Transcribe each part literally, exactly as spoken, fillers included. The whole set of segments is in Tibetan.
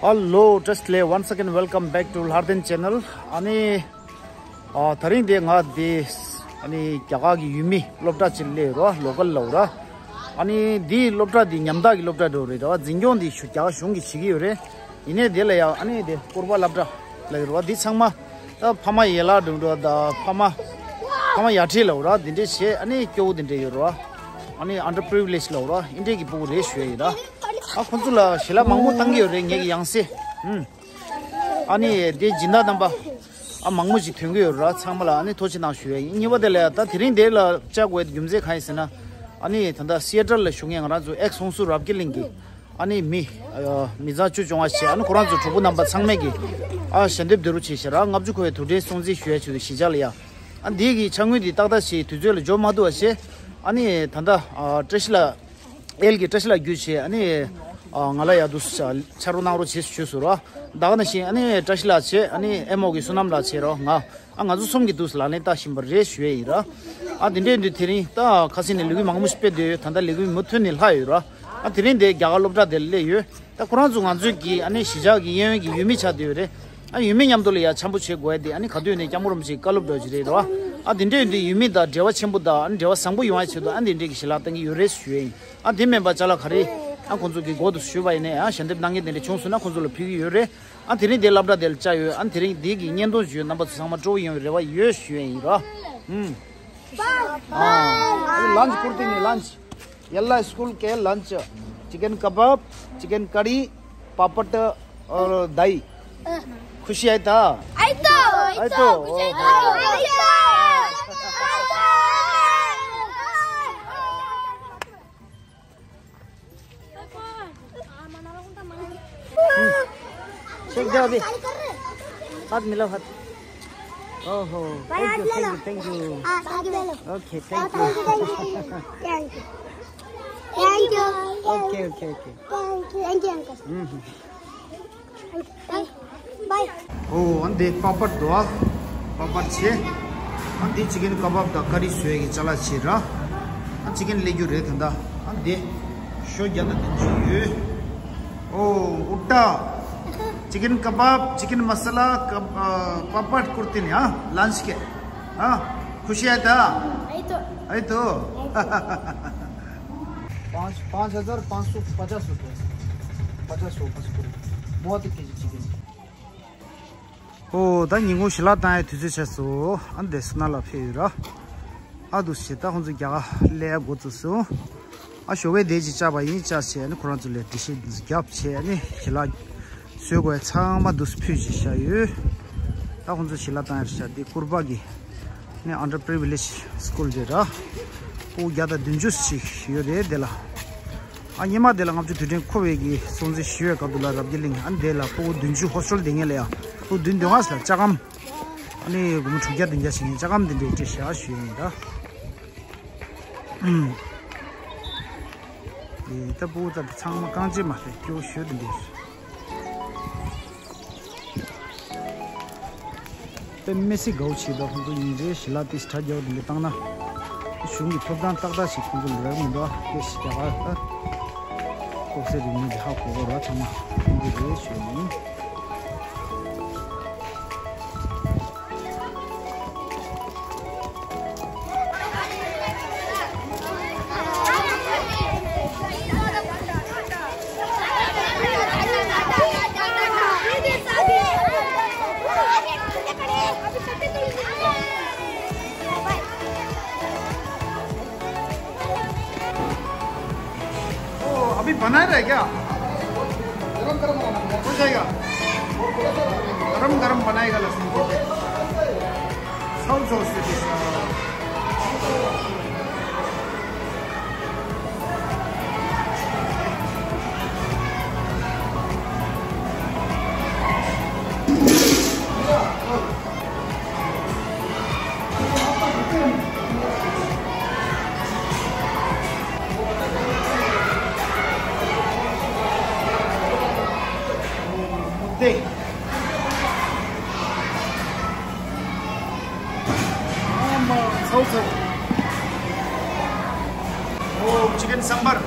Hello, just le once again welcome back to Lharden channel. ཨ་ནི་ཨ་ད་རིང་དེ་ང་དེ་ཨ་ནི་རྒྱ་གར་གྱི་ཡུལ་མི་སློབ་གྲྭ་ཅིག་སླེབས་རོ། ལོ་ཀལ་ལབ་ར། ཨ་ནི་འདི་སློབ་གྲྭ་འདི་ཉམ་ཐག་གི་སློབ་གྲྭ་འགྲོ་རེད་ར། འཛིན་སྐྱོང་འདི་ཤུ་རྒྱ་གར་གཞུང་གིས་བྱེད་ཀྱི་ཡོད་རེད། ཡིན་ནའི་དེ་ལ་ཡང་ཨ་ནི་དེ་སྐོར་པ་སློབ་གྲྭ་ལབ་ར། འདི་ཚང་མ་ད་ཕ་མ་ཡན་ལག་འགྲོ་འགྲོ་ད་ཕ་མ་ཕ་མ་ཡར་ཁྲིད་ལབ་ར། འདི་འདྲས་བྱས་ཨ་ནི་སྐྱོ་བོ་འདི་འདྲས་ཡོད་ར། ཨ་ནི་ཨན་ཌར་པི་རི་བི་ལེཇ་ལབ་ར། འདི་འདྲས་ཀྱི་སྤུ་གུ་རེད་ཞུ་ཡ་ཡིན་ར། ཨ་ཁོང་ཚོ་ལ་ཞལ་ལག་མང་པོ་བཏང་གི་ཡོད་རེད། ངེད་ཀྱི་ཡང་སྲིད། ཨུམ། ཨ་ནི་དེ་སྦྱིན་བདག་རྣམ་པ་ཨ་མང་པོ་ཞིག་ཐོན་གྱི་ཡོད་ར། ཚང་མ་ལ་ཨ་ནི་ཐུགས་རྗེ་གནང་ཞུ་ཡ་ཡིན། གཉིས་པ་དེ་ལ་ད་དེ་རིང་དེ་ལ་བཅར་དགོས་རྒྱུ་མཚན་གང་ཡིན་ཟེར་ན། ཨ་ནི་ད་ལྟ་སི་ཨེ་ཊལ་ལ་བཞུགས་མཁན་ང་རང་ཚོ་ཨེག་སོང་སུ་རབ་རྒྱས་གླིང་གི་ཨ་ནི་མི་ཨ་མི་ཚང་བཅུ་བཅོ་ལྔ་བྱས། ཨ་ནི་ཁོ་རང་ཚོ་གྲོགས་པོ་རྣམ་པ་ཚང་མས་ཀྱི་ཨ་ཞལ་འདེབས་བསྡུ་རུབ་བྱས་བྱས་ར། ལྔ་བཅུ་ཁོ་བའི་དུས་དྲན་སྲུང་བརྩི་ཞུ་ཡ་ཆེད་དུ་གཞིས་ཆགས་ལ་ཡ། ཨ་འདི་གི་ཕྱག་དངུལ་འདི་ཏག་ཏག་ཞིག་དུས་ཚོད་ལ་འབྱོར་མ་ཐུབ་པ་བྱས། ཨ་ནི་ད་ལྟ་ཨ་བཀྲ་ཤིས་ལགས། ཨེལ་གྱི་བཀྲ་ཤིས་ལགས་བརྒྱུད་བྱས་ཨ་ནི་ཨ་ང་ལ་ཡ་འདུག་ཕྱག་རོགས་གནང་རོགས་བྱེད་ཞུས་སོང་ར། ད་ག་ནང་བཞིན་ཨ་ནི་བཀྲ་ཤིས་ལགས་བྱས། ཨ་ནི་ཨེ་མོ་གི་བསོད་ནམས་ལགས་བྱས་ར། ང་ཨ་ང་ཚོ་གསུམ་གྱིས་འདུག་ལག་ལེན་བསྟར་བཞིན་པ་རེད་ཞུ་ཡས་ཡིན་ར། ཨ་དེ་འདྲས་འདུག་དེ་རིང་ད་ཁ་སང་ནས་ལས་འགུལ་མང་པོ་ཞིག་སྤེལ་བསྡད་ཡོད། ད་ལྟ་ལས་འགུལ་མུ་མཐུད་ནས་ལྷག་ཡོད་ར། ཨ་དེ་རིང་དེ་རྒྱ་གར་སློབ་གྲྭ་དེར་སླེབས་ཡོད། ད་ཁོ་རང་ཚོ་ང་ཚོའི་གི་ཨ་ནི་གཞིས་ཆགས་ཀྱི་གཡས་གཡོན་གྱི་ཡུལ་མི་ཆགས་བསྡད་ཡོད་རེད། ཨ་ཡུལ་མི་མཉམ་དུ་ལ་ཡ་འཆམ་པོ་བྱེད་དགོས་ཡ་དེ་ཨ་ནི་ག་དུས་ནས་སྐྱབས་མགོན་རིན་པོ་ཆེའི་བཀའ་སློབ་འདྲ་བོ་ཅིག་རེད་ར། ཨ་དེ་འདྲས་ཡོད་དུས་ཡུལ་མི་དང་འབྲེལ་བ་ཆེན་པོ་དང་ཨ་ནི་འབྲེལ་བ་བཟང་པོ་ཡོང་ཡ་ཆེད་དུ་ཨ་དེ་འདྲས་ཀྱི་ཞལ་ལག་བཏང་གི་ཡོད་རེད་ཞུ་ཡ་ཡིན། ཨ་དེ་མིན་པ་ཅ་ལག་ག་རེ་ཨ་ཁོང་ཚོ་གི་མགོ་དུ་ཞུས་པ་ཡིན་ནའི་ཨ་ཞལ་འདེབས་གནང་མཁན་དེ་འདྲས་བྱུང་སོང་ན་ཁོང་ཚོ་ལ་ཕུལ་གི་ཡོད་རེད། ཨ་དེ་རིང་དེ་སློབ་གྲྭ་དེ་ལ་བཅར་ཡོད། ཨ་དེ་རིང་དེ་གི་བརྙན་ཐུང་བརྒྱུད་རྣམ་པ་ཚོ་ཚང་མ་སྤྲོ་པོ་ཡོང་བའི་རེ་བ་ཡོད་ཞུ་ཡ་ཡིན་ར། ཨུམ། ཨ་ལན་ཅི་ཀུར་ཏི་ནི་ལན་ཅི། Yalla school के lunch, chicken कबाब, चिकन कड़ी, पापड़ और दही। खुशी आई था? आई तो। आई तो। खुशी आई तो। आई तो। शेक दो अभी। हाथ मिलाओ, हाथ। ओहो, thank you, thank you, thank you। हाँ, thank you। OK, thank you। Thank you। OK, OK, OK। Thank you, thank you, uncle। Hmm, hmm. Bye. ཨོ་ཨ་འདི་པ་པར་འདུག་ཨ། པ་པར་བྱས། ཨ་འདི་ཅི་ཀན་ཀ་བབ་དང་ཀ་རི་བཟོ་ཡས་ཀྱི་ཅ་ལག་བྱས་ར། ཨ་ཅི་ཀན་སླེབས་རྒྱུ་རེད་ད་ལྟ། ཨ་འདི་ཤོ་བརྒྱ་དང་བདུན་ཅུ་ཡོད། ཨོ་ཨུ་ཏྲ། ཅི་ཀན་ཀ་བབ། ཅི་ཀན་མ་ས་ལ། ཀ- ཨ་པ་པར་ཀུར་ཏི་ནི། ཨ་ལན་ཅི་ཀེ། ཨ་ཁུ་ཤི་ཨ་ད། ཨེ་ཏོ། ཨེ་ཏོ། पाँच पाँच हज़ार पाँच सौ पचास रुपये। पचास हो बस पूरे। बहुत ही केजी चिकन। ཨོ་ད་ཉིན་གུང་ཞལ་ལག་བཏང་ཡའི་དུས་ཚོད་ཆགས་སོང་། ཨ་འདི་སུ་ན་ལ་ཕེབས་ཡོད་ར། ཨ་འདུག་སེ་ད་ཁོང་ཚོ་རྒྱ་གར་སླེབས་འགོ་བཙུགས་སོང་། ཨ་ཞོགས་པའི་དེ་ཅིག་བཅར་བ་ཡིན། བཅར་བྱས་ནི་ཁོ་རང་ཚོ་ལ་འགྲེལ་བཤད་འདི་ཚོ་བརྒྱབ་བྱས་ནི་ཞལ་ལག་བཟོ་དགོས་ཡ་ཚང་མ་འདུག་སེ་ཕུལ་བྱས་བཞག་ཡོད། ད་ཁོང་ཚོ་ཞལ་ལག་བཏང་ཡར་བཞག་འདི་ཀུར་པ་གི་ནི་ཨན་ཌར་པི་རི་བི་ལེཇ་སི་ཀུལ་རེད་ར། ཕྲུ་གུ་བརྒྱ་དང་བདུན་ཅུ་ཞིག་ཡོད་རེད་དེ་ལ། ཨ་སྔོན་མ་དེ་ལ་ལྔ་བཅུ་དུས་དྲན་འཁོར་བའི་གི་སྲུང་བརྩི་ཞུ་བའི་སྐབས་དུ་ལ་རབ་རྒྱས་གླིང་ཨ་དེ་ལ་ཕྲུ་གུ་བདུན་ཅུ་ཧོ་སི་ཊེལ་དེ་ངེད་ལ་ཡ་ཕྲུ་གུ་བདུན་བདུན་ལྔ་ལ་ལྕགས་སྒམ་ཨ་ནི་སྒོར་མོ་དྲུག་བརྒྱ་བདུན་བརྒྱ་བྱེད་མཁན་ལྕགས་སྒམ་དེ་འདྲའི་སྤྲད་བཞག་ཞུ་ཡིན་ད། ཨུམ། ཨེ་ད་ཕྲུ་གུ་ད་ཚང་མ་རྐང་རྗེས་མ་རེད། སྐྱོ་ཤོས་དེ་འདྲས། དཔེ་མི་སྲིད་དགའ་བོ་བྱེད་འདུག་ཁོང་ཚོ་ཉིན་རེའི་ཞལ་ལག་ཏིས་དྲ་རྒྱ་བོ་དེ་འདྲ་བཏང་ན། གཞུང་གི་ཐོབ་ཐང་ཏག་ཏག་ཞིག་ཁོང་ཚོ་ལ་རག་མི་འདུག་ཨ་སྐད་ཞིག་རྒྱག་ཨ། ལྐོག་ཟ་རིག་ནུས་ཀྱི་ཧ་གོ་གོ་ར་ཚང་མ་ཁོང་ཚོ་རེད་ཞུ་ཡིན། ओ, अभी बना रहे क्या? गरम गरम बनाना है। हो जाएगा। गरम गरम बनाएगा लहसुन को। सब जोर से। ཨོ་ཅི་ཀན་སམ་བར།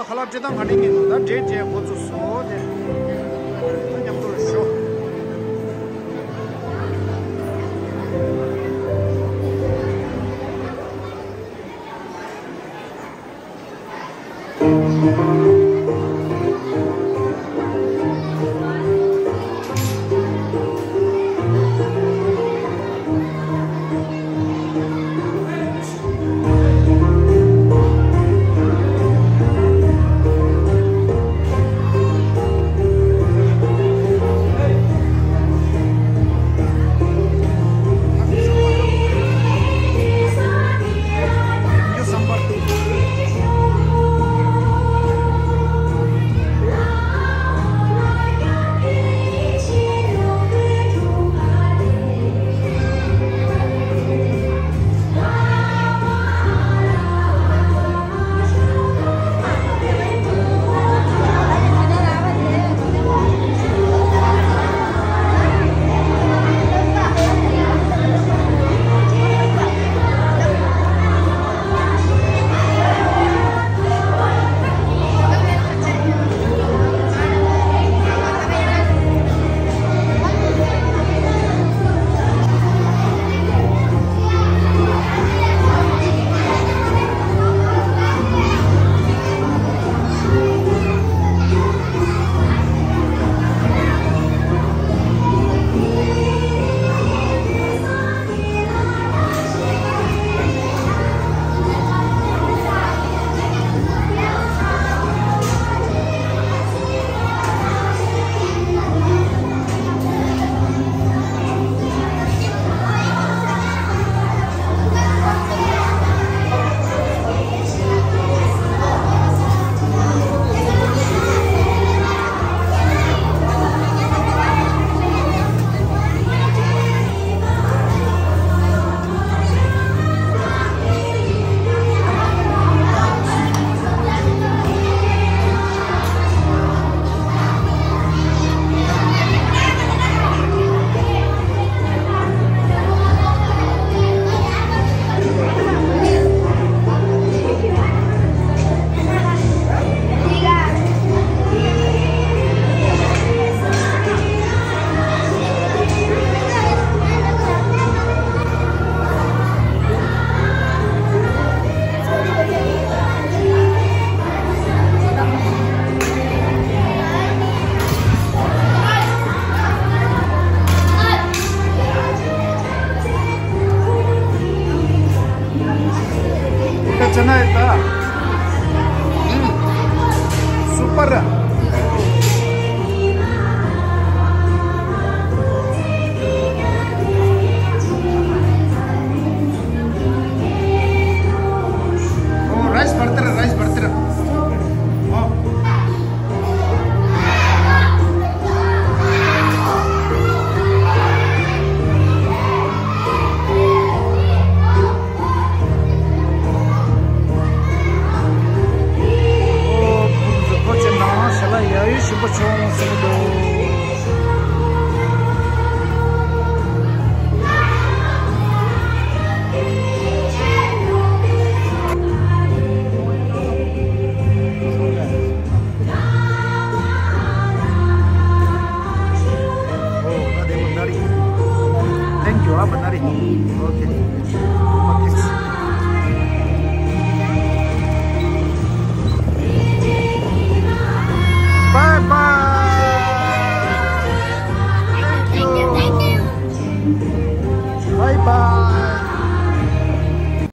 ཁ་ལག་སྤྲད་སྟངས་ག་འདྲ་ཡིན་ནོ་ད་འབྲས་འབྲས་འགོ་ཚུགས་སོང་དེ། མཉམ་དུ་ཞོག་ད་ཅི་ན་ཡོད་ད། སུ་པར། ཨོ་རའིས་བར་ཏེ་ར་རའིས་བར་ཏེ་ར། ཨོ། ཨོ་བུ་ཚོ་ཁོ་ཚོའི་ནང་ཞལ་ལག་ཡག་ཡོད་ཞིམ་པོ་བྱུང་ཟེར་གི་འདུག་ཨོ་ད་དེ་མོ་ན་རེད། Thank you ཨ་མ་ན་རེད། Okay.